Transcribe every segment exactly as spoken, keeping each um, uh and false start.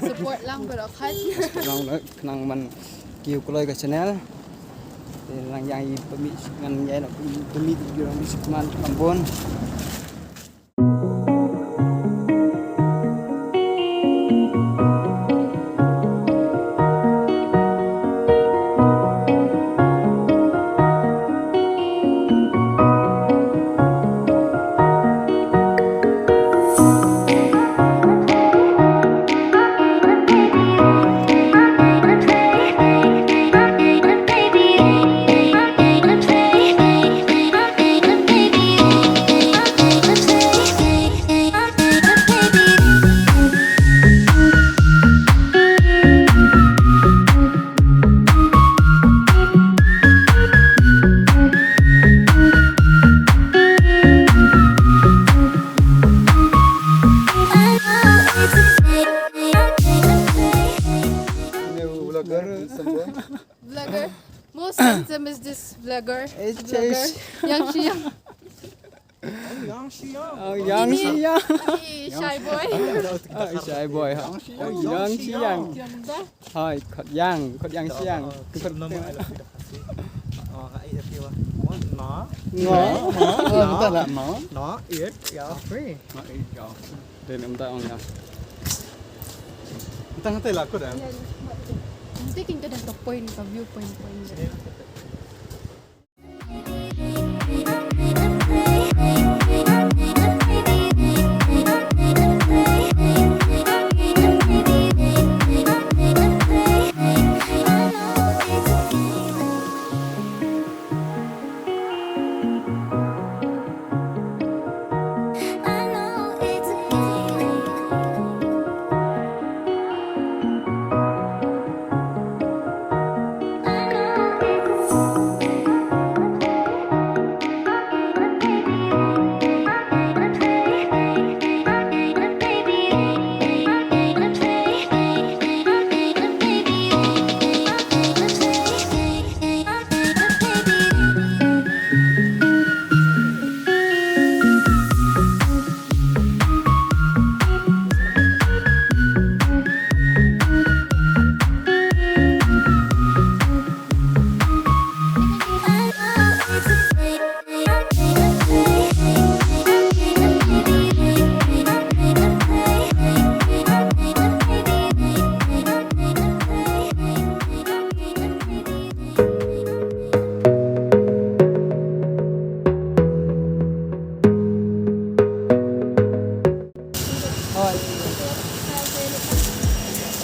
Support lang baroh khat. Nang nang man kiew kloi ka channel. Te nang ïa i pynmih ngan ïa i pynmih video nang sukman kambon. Vlogger, handsome. Vlogger. Most handsome is this vlogger. Vlogger. Yang Xiang. Yang Xiang. Oh, Yang Xiang. Shy boy. Oh, shy boy ha. Yang Xiang. Hai, kot yang, kot yang siang. Kot nama I love you dah kasih. Oh, I love you. What? No. No. No. No. No. It. Yeah, free. No, it. Yeah. Dei mynta ong ïa. Mynta ngan tei la kut em. Mynta kin ka dang ka point, ka view point, point.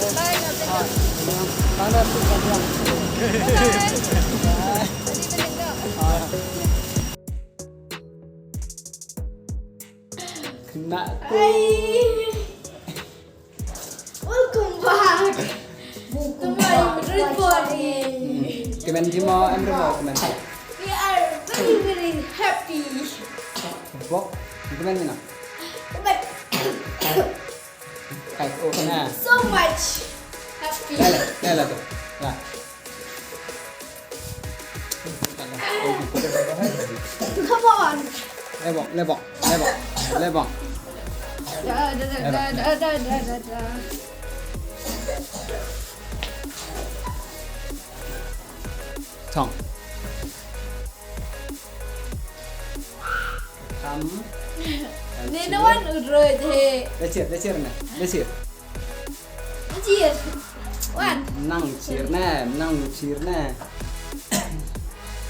Kena tu. Welcome back to my Madrid party. Kmen jimo em remo kmen. We are very, very happy. Bok, kmen mina. But Kai, oh, na. So much happy. Dale, dale tu. Na. Come on. Lebok, lebok, lebok, lebok. Da, da, da, da, da, da, da, da. Tong. Kam. Ni no wan udro je. Lecir, lecir na. Lecir. Lecir. Wan. Nang cir na, nang cir na.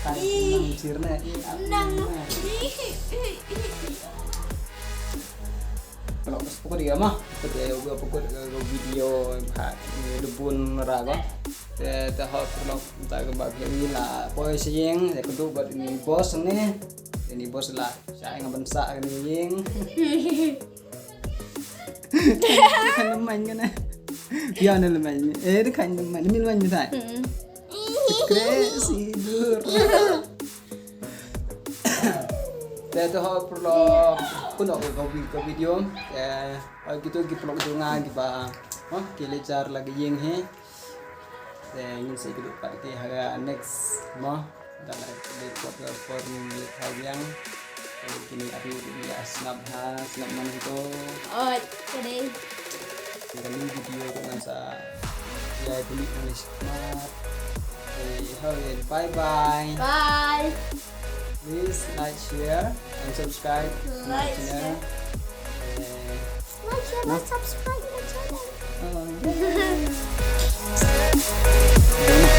Nang cir na. Nang. Kalau pas pokok dia mah, pokok dia, pokok dia video ha, lebun raga. Te te hot pernah tak ke bagi la poi sing, ya kedua buat ini bos ni. Ini bos lah. Sha nga ban sah ka ni ïing. Kan lemai kan eh. Pia na lemai. Eh, de kan lemai. Ni lemai ni tai. Kre si dur. Te to ho pro. Kuno ko video. Eh, gitu ki vlog jong nga ki ba. Oh, ki le jar lagi ïing he. Te ngin sa ïakynduh pat ïa ki ha ka next mo. Da la dei por ka por ngin ïa khaw biang. Te kine ki dei ki ïa snap ha, snap man to. Oi, ka dei. Ka new video to ngan sa ïa delete ngan ïa shikmat. Te ho ïa bye bye. Bye. Please like, share and subscribe to my Like, channel. Share. Te Like, share, and subscribe to the channel. Oh, yeah.